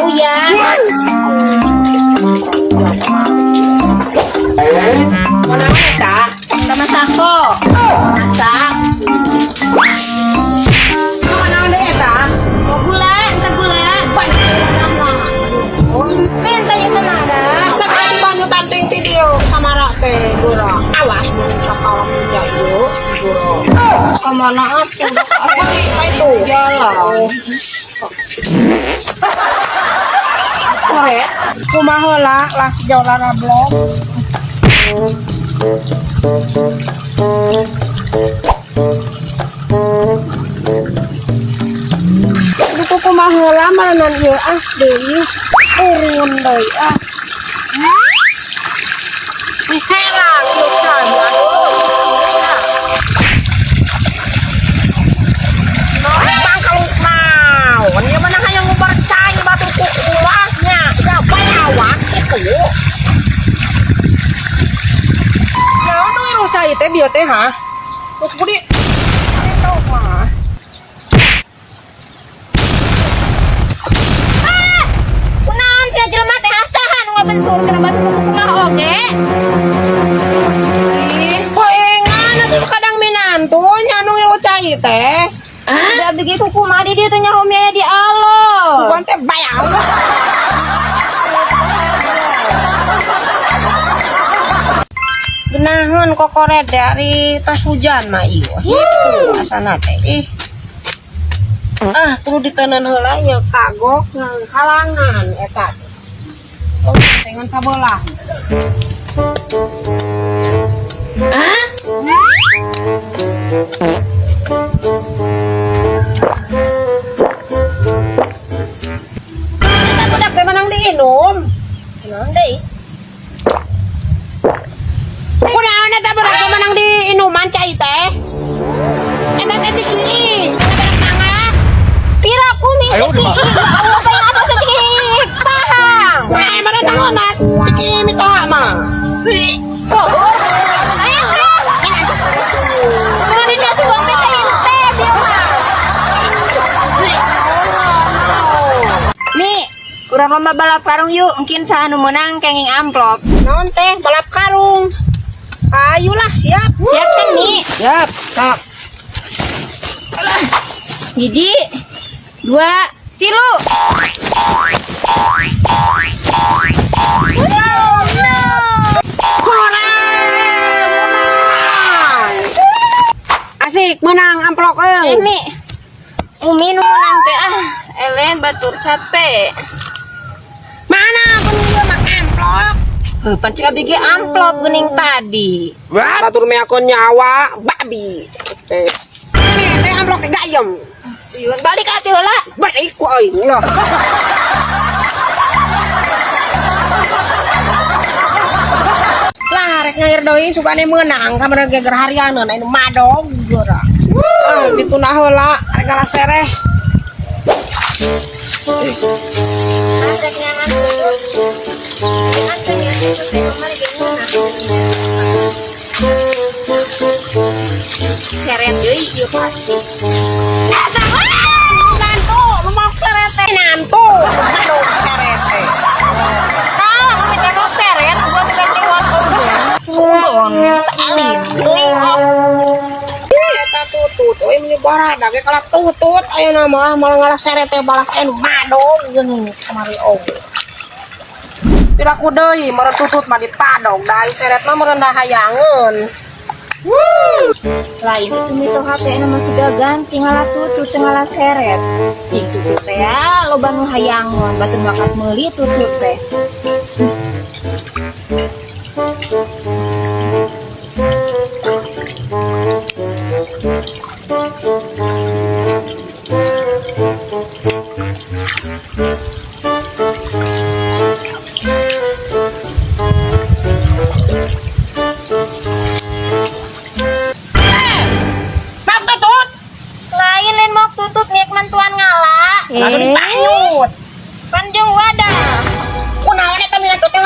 uyah. Mana eta? Sama sako. Masak. Mana deui eta? Oh, gula, entar gula. Minta ya sama ada. Sekali banyutan ting ti dieu samara teh gura. Awas mun sakalam ya ieu gura. Kemana atuh? Apa itu? Jalan. Koret. Kumaha heula lah jauh blok. Duh, kumaha heula maranan ieu ah deui urun deui ah. Heran lucan. Bangkaluk naon ieu mah hayang ngubar cai batu ku ulahnya. Ya bayawak kitu. Naon nu iruh cai teh bieu teh ha? Terus budi itu mah. Ah! Kunaon sia jelema teh asahan ngabentur kana batu kumaha oge? Ih, Poengan atuh kadang minantu nya nu ngilu cai teh. Udah begitu kumaha di dieu teh nyaho aya di alon. Sugan teh bayawak. Genaheun kokoret dari tas hujan mah ieu. Hitu asana teh. Ih. Ah, kudu diteundeun heula ieu kagok halangan eta. Oh, tengan sabelah. Ah? Eta budak teh menang diinum. Naon deui? Kunaon eta budak teh menang diinuman cai teh? Eta teh ciki. Budak mangga. Pira kumi ciki. Apa yang ada ciki pahang. Nah, mana naon ciki mitoha mah. Sohor. Ayo teh. Kudu dina sugan teh teh teh bieu mah. Mi, urang lomba balap karung yuk, mungkin saha nu meunang kenging amplop. Naon teh balap karung. Ayolah siap. Siap kan, Mi? Siap. Siap. 1, 2, 3. Oh no. Korang menang. Asik menang amplop Eh, euy. Mi. Umi nu meunang teh ah, eleh batur capek. Mana kun ieu mah amplop? Heuh, pan cik abdi ge amplop geuning tadi. Batur meakon nyawa babi. Teh. Ini teh amplop teh gayem. Yun, balik atuh heula. Balik ku aing lah. Lah rek nyair deui sugane meunang kamari geger harianeun anu madog geura. Ah, ditunda heula rek ngalah sereh. Rek nyangan tutut. Anteng ya tutut teh kamari ge meunang. Seret deui ieu pasti. Eta nantu, lu mau seret teh nantu, madog seret teh. Tah, kami teh mau seret buat teh lewat oge. Sudon, salim, teuing oh. Eta tutut, euy menyebar da ge kalah tutut ayeuna mah malah ngalah seret teh balas anu madog geuning kamari oge. Piraku deui meureun tutut mah dipadog da ai seret mah meureun da hayangeun. Lain itu mito HP na masih gak ganti ngalah tutut teu ngalah seret. Ih tutut teh ya loba nu hayangeun batur bakat meuli tutut teh. Mak tutut, Lain lain mau tutut niak mantuan ngala. lalu dipanyut. Panjang wadah. Kunaon eta minat teh